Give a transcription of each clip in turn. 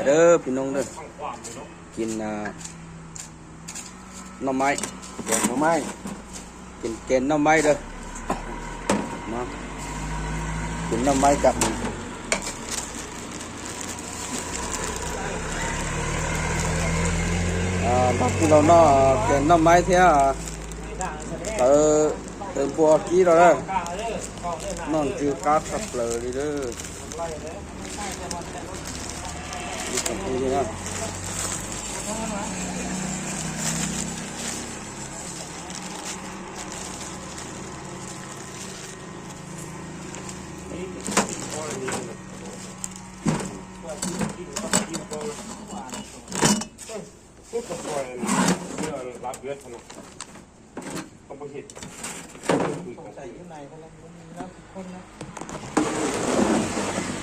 ເດີພີ່ນ້ອງເດີ ກິນ ອ່າ ໜໍ່ໄມ້ ແກງໜໍ່ໄມ້ ກິນແກງໜໍ່ໄມ້ເດີ ມາກິນໜໍ່ໄມ້ກັບ ອ່າ ບັກກິນເນາະ ແກງໜໍ່ໄມ້ເທື່ອ ເອີ ເຕີມປົວກີ້ເດີ ນ້ອງຈື່ກາດສັບເປີເດີ.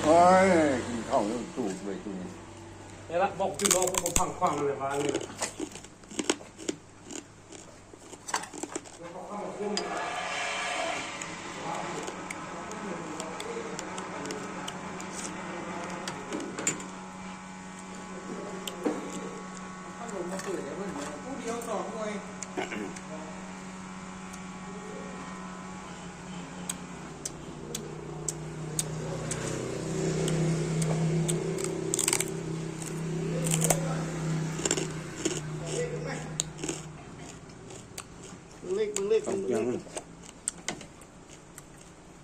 ໂອ້ຍ ກິນເຂົ້າຈົບເລີຍ ນີ້ລະ ບອກຊື່ນ້ອງ ຄົນຟັງຂວາງເລີຍວ່ານີ້. ເລກ ເລກ ເລກ ເລກ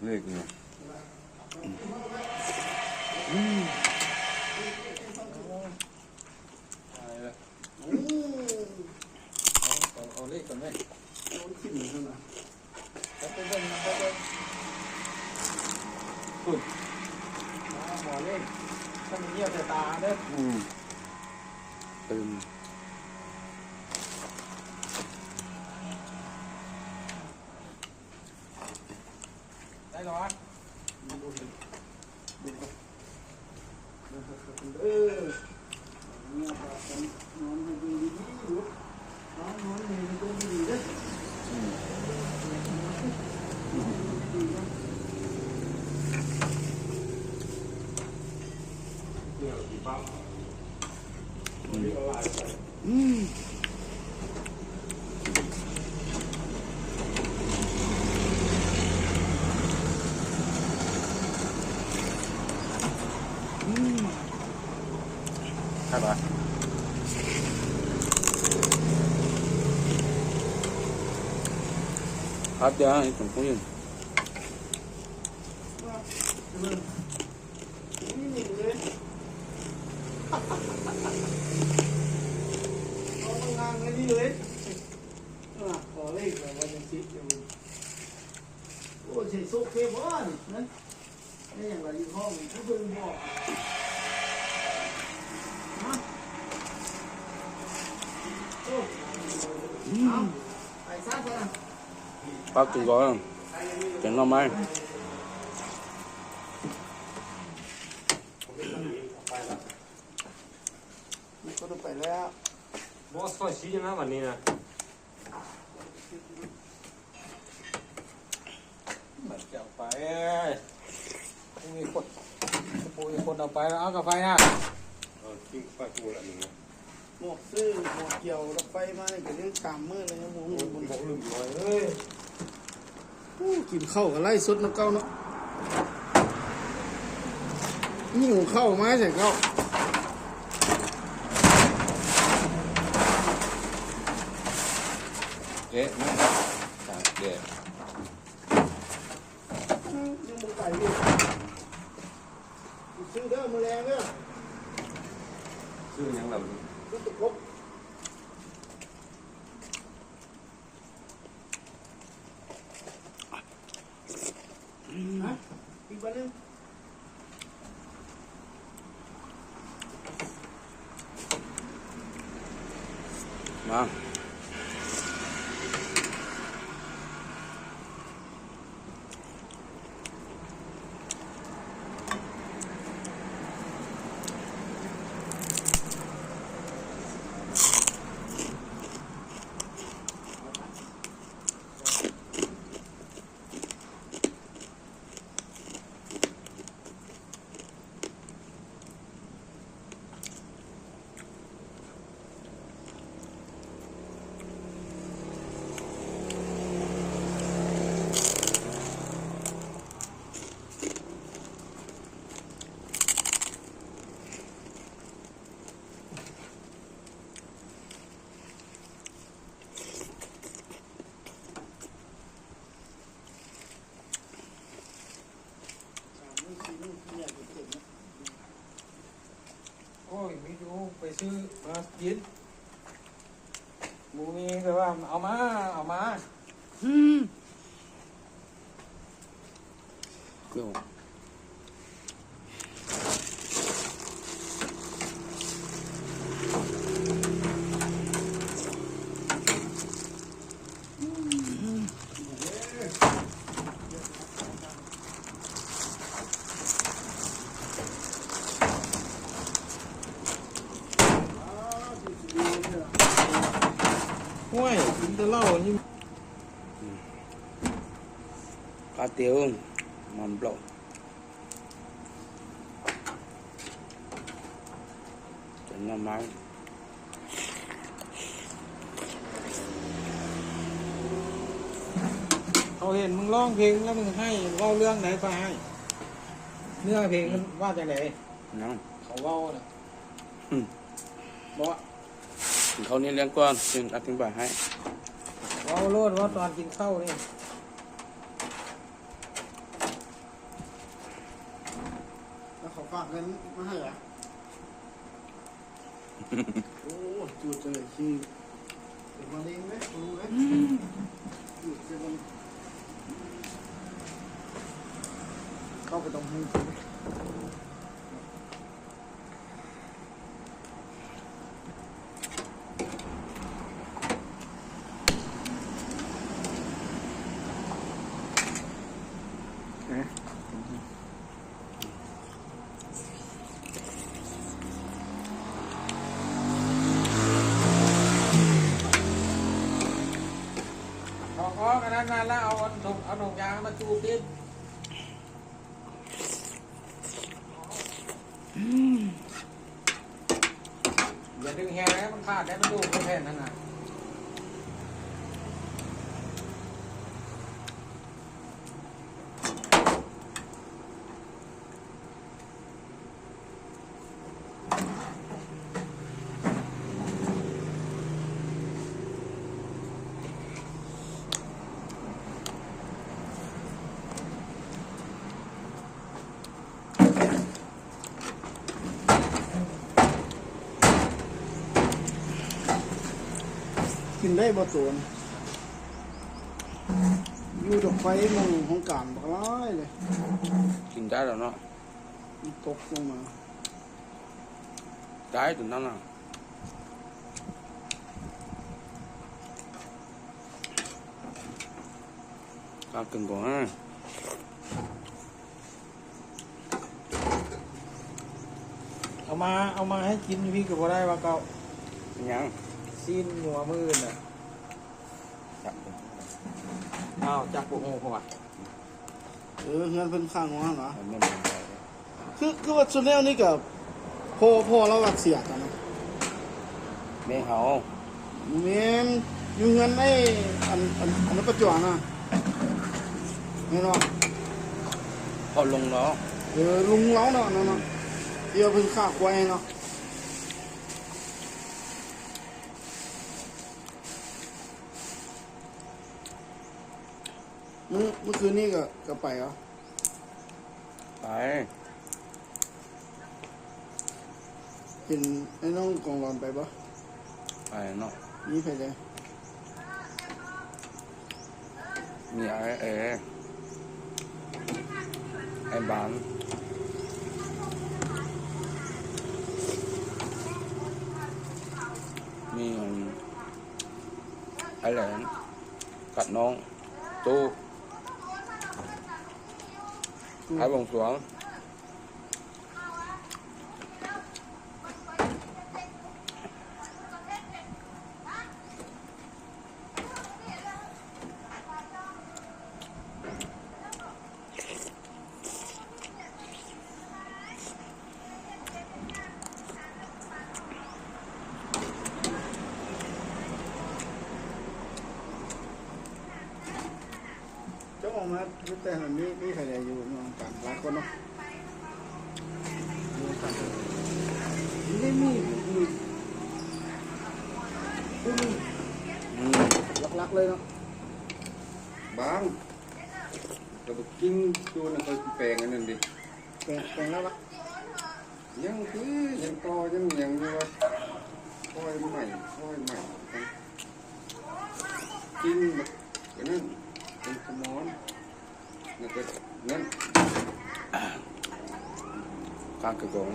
ເລກເນາະ. ອືມ ຕາຍລະ ໂອ້ ເອົາ ເອົາ ເອົາເລກກ່ອນເວີຍ ເອົາຂຶ້ນຫັ້ນນະ ໄປເບິ່ງນະ ໄປເບິ່ງ ພຸ້ນ ໝໍເລກ ຖ້າມັນຍ່ຽວໃສ່ຕາເດີ ອືມ ຕື່ມ. ໄດ້ແລ້ວຫວາ? ເອີ ນອນໃຫ້ເບິ່ງດີໆ ນອນໃຫ້ເບິ່ງດີໆເດີ ອືມ ເອີ ອືມ ອືມ ອືມ ຄັກຫວາ? ຄັກເດ ສົມພອນ. ນີ້ເລີຍ ເອົາມາງານໄວ້ນີ້ເລີຍ ເອີ ຂໍເລກແລ້ວວ່າຈັ່ງຊີ້ ໂອ້ ໃສ່ໂຊກເທບບໍ່ນີ້ນະ ແມ່ນຫຍັງລະຢູ່ຫ້ອງ ຄືເບິ່ງບໍ່ ຮະ ໂອ້ ອືມ ເອົາ ໄປຊະ ປາກກິນກ່ອນ ແກງໜໍ່ໄມ້ ມີຄົນໄປແລ້ວ ບໍ່ ຂ້ອຍຊິນະ ບັດນີ້ນະ ມັນຈະເອົາໄປ ບໍ່ມີຄົນ ບໍ່ມີຄົນເອົາໄປ ເອົາກາໄຟນະ ເອົາ ກິນໄຟກູລະນີ້ນະ. ໝວກຊື້ໝວກກ່ຽວດັບໄຟມານີ້ກະຍັງສາມມື້ແລ້ວ ຍັງບໍ່ຮູ້ ບໍ່ລືມ ບໍ່ລືມ ນ້ອຍເອີຍ. ໂອ້ ກິນເຂົ້າກະໄລ່ສົດນຳເກົ່າເນາະ ຫິວເຂົ້າມາໃສ່ເຂົ້າ ເອະ ມາຕາກແດດ ອືມ ຍັງບໍ່ໄປຢູ່ ຊື້ເດີ ມື້ແລງເດີ ຊື້ຫຍັງລະ ຊື້ຕະກົບ. ມາ. ໂອ້ຍ ມີຢູ່ ໄປຊື້ມາກິນ ບໍ່ມີ ແຕ່ວ່າເອົາມາ ເອົາມາ ອືມ ໂອ້ຍ ກິນແຕ່ເຫຼົ້ານີ້ ອືມ ປາເຕີວ ມັນບລັອກ ເປັນໜໍ່ໄມ້ ເຂົາເຫັນມຶງຮ້ອງເພງແລ້ວມຶງໄຫ້ ເວົ້າເລື່ອງໃດປະໄຫ້ ເນື້ອເພງມັນວ່າຈັ່ງໃດ? ຫຍັງ? ເຂົາເວົ້ານະ ອືມ ບໍ່ ກິນເຂົ້ານີ້ເລື່ອງກ່ອນ ຈຶ່ງອະທິບາຍໃຫ້ ເວົ້າໂລດ ເວົ້າຕອນກິນເຂົ້ານີ້. ແລ້ວເຂົາຝາກເງິນມາໃຫ້ລະ ໂອ້ ຈູດຈັ່ງໃດຊິເປັນມະເຮັງເດ້ ບໍ່ຮູ້ເດ້ ອືມ ຈູດໃສ່ເບິ່ງ ເຂົາກໍຕ້ອງຮູ້. ເອົາອອກອັນນັ້ນມາແລ້ວ ເອົາ ເອົາຖົງ ເອົາຖົງຢາງມາຈູດຕິດ. ອືມ ຢ່າດຶງແຮງນະ ມັນຂາດໄດ້ ມັນໂດດເຂົ້າແຜ່ນຫັ້ນນະ. ກິນໄດ້ບໍ່ໂຕນ? ຢູ່ດອກໄຟໝ່ອງຫ້ອງການບັກຫຼາຍເລີຍ. ກິນໄດ້ແລ້ວເນາະ. ມັນຕົກລົງມາ. ໄດ້ຕົວນັ້ນນະ. ຕາມເຖິງກ່ອນນະ. ເອົາມາ ເອົາມາໃຫ້ກິນຢູ່ພີ້ກໍບໍ່ໄດ້ວ່າເກົ່າ. ຫຍັງ? ຊີ້ນງົວມື້ອື່ນນະ. ຈັກບໍ່ຮູ້. ອ້າວ ຈັກບໍ່ຮູ້ເພາະວ່າ ເອີ ເຮືອນເພິ່ນຂ້າງວ່າຫວາ? ແມ່ນ ຄື ຄືວ່າຊຸດແລ້ວນີ້ກໍ ພໍ່ ພໍ່ລາວວ່າເສຍຕອນນັ້ນ. ແມ່ເຮົາ. ແມ່ນ ຢູ່ເຮືອນໄອ້ ອັນ ອັນ ອັນປະຈວນນະ ແມ່ນບໍ່? ພໍ່ລຸງເນາະ. ເອີ ລຸງລາວເນາະ ນັ້ນເນາະ ທີ່ວ່າເພິ່ນຂ້າຄວາຍເນາະ. ມື້ ມື້ຄືນນີ້ກໍ ກໍໄປເອົາ. ໄປ. ເຫັນໄອ້ນ້ອງກອງລອນໄປບໍ່? ໄປເນາະ. ມີໃຜແດ່? ມີອ້າຍເອ ອ້າຍບານ ມີ ອັນ ອ້າຍແຫຼນ ກັບນ້ອງ ຕູ້ ອ້າຍບົງສວງ. ເຈົ້າອອກມາຢູ່ແຕ່ຫັ້ນ ມີ ມີໃຜແດ່ຢູ່ນຳກັນ? ຫຼາຍຄົນເນາະ ຢູ່ນຳກັນ. ມີ ມີ ມີ ອືມ ຫຼັກໆເລີຍເນາະ. ບາງ ກໍບັກກິງຢູ່ນັ້ນ ຂ້ອຍຊິແປງອັນນັ້ນເດ້ ແປງ ແປງແລ້ວລະ. ຍັງຄື ຍັງຕໍ່ ຍັງຫຍັງຢູ່ວ່າ ຄອຍໃໝ່ ຄອຍໃໝ່ ກິນບັກອັນນັ້ນ ເປັນຂະມອນ ແລ້ວກໍນັ້ນ ກາງກະກອງ.